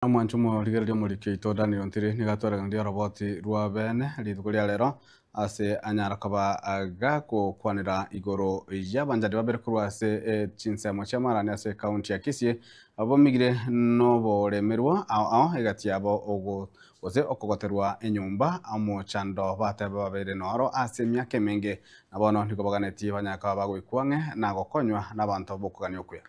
Omwancho omorigereria omoriki oito Daniel Ontiri nigo atwereganirie oroboti rwa bene rituko ria rero ase anyara koba gagokwanera igoro y'abanchani babere korwa ase chinsemo chia Marani ase ekaunti ya Kisii abamigire noboremerwa ao ao egati yabo ogo gose okogoterwa enyomba omochando bateba babeire noro ase emiaka emenge na bono nigo baganetie banyare koba bagoikwa ang'e na gokonywa nabanto bokogania okuya.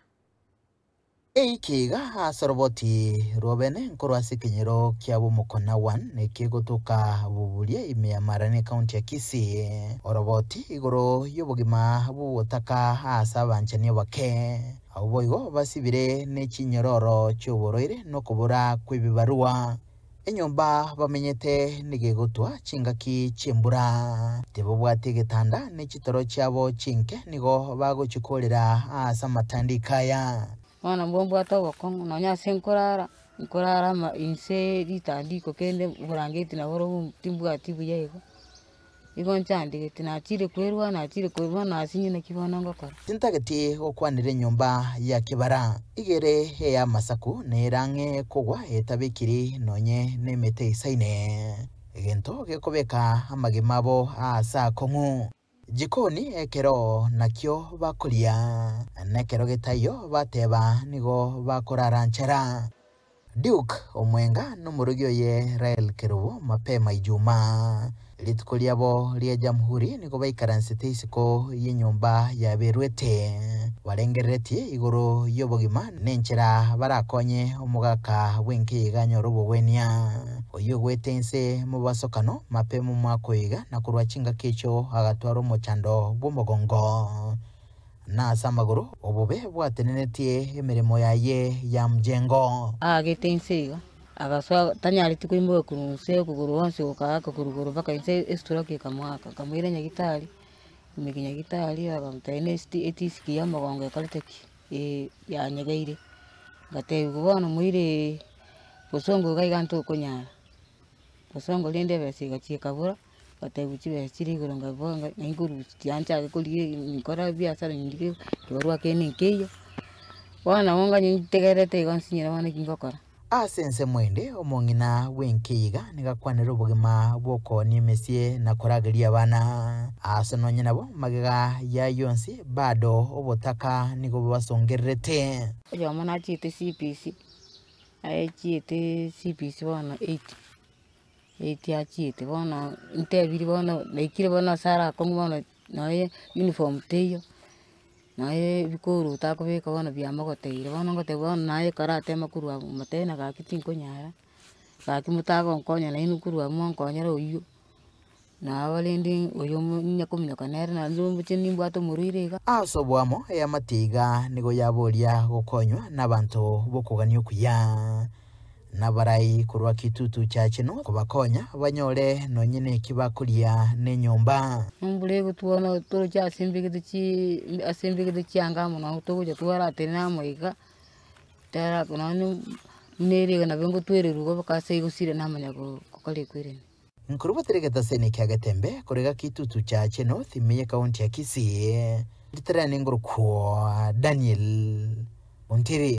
Eiki iga ase oroboti rw'obene nkorwa ase ekenyoro kia Bomokona 1 ekegotoka Buburia ime ya Marani ekaunti ya Kisii. Oroboti igoro y'obogima bw'obotaka ase abanchani abake. Abwo boigo basibire ne chinyororo chi'oborwaire na okobora kw'ebibarua. Enyomba bamenyete nigo egotwa chingaki chi'embura. Tibabwati egetanda, ne chitoro chiabo chinke nigo bagochikorera ase amatandiko aya. Bono mbobwate obokong'u nonya ase nkorara, nkorara ama inse ritandiko kende oborangeti naborobwo timbwati buya igo. Igo nchandegete, nachire kwerwa, nachire kwerwa, nasinywa naki bono ngokora. Tintageti gokwanera enyomba ya kebara, iga ere ey'amasaku, na ere ang'e kogwa etabekiri nonye nemete eisaine, egento gekobeka amagima abo aase akong'u. Jikoni ekero nakio bakoria, na ekero getaiyo bateba nigo bakorara nchara. Duke Omwenga nomorogi oye Rael Kerubo mapema Ijumaa. Rituko riabo ria Jamhuri nigo baikaransete isiko y'enyomba yaberwete, barengereretie igoro y'obogima nenchera barakonye omogaka bw'enkeiga anyore obogwenia. Oyio ogwete inse mobasokano mapema omwaka oyo iga na korwa chingaki echio agatwara omochando bw'omogongo. Na ase amagoro obobe bwatenenetie emeremo yaye ya mjengo. Aagete inse iga, agasoa tanyareti koimoka korwa inse okogoro gwonsi gokaaka korwa igoro mpaka inse estroke ekamoaka. Akamoira nyagitari, ime kinyagitari bakamotebia na esti etisiki ya omogongo ekorete ki? Yanyegeire. Ngatebigwa bono moire bosongo iga iga ntokonyara, bosongo rende ebesa egachia ekabora. Ngatebwa chibesa chire igoro nkaboa ng'a ng'ai nkorusia tiga nchake korigia nkore ebiasara ndike ekebarua kende nkeiyo, bono nabo nganye ntegererete igo nsinyire bono eki ngokora. Ase ensemo ende, omong'ina bw'enka iga nigo akwanera obogima bw'okoonia emesie na korageria abana. Ase nonye nabo, magega y'ayio onsi, bado obotaka nigo bobasongererete. Oyomo nachiete CBC, aye chiete CBC bono eight. Eight achiete bono ntebirie bono naikire bono ase arakong'u bono nonya uniform teiyo, nonya ebikoroto akobeka bono biamogoteire bono ngoteba bono naye ekero atema korwa abwo motebie ng'a gaki tinkonyara, gaki motagonkonya nainwe korwa abwo monkonyere oywo, nabo rende oyo onya kominyoka nere naende mboche nimbwate omorwaire iga. Ase oboamo eamate iga nigo yaboria gokonywa nabanto b'okogania okuya. Nabarai korwa Kitutu Chachino kobakonya banyore nonye neki bakoria nenyomba. Embura egotwana toroche ase mbegete chi ase mbegete chianga amo nabo togocha twaratenena amo iga, tara nonye buna ere iga nabo ngotwererwa igo mpaka ase egosira namanya gokora ekwerende. Nkorubatera egetaseni kia Getembe korega Kitutu Chache North ime y'ekaunti ya Kisii, ritarani ngorokwa Daniel Ontiri.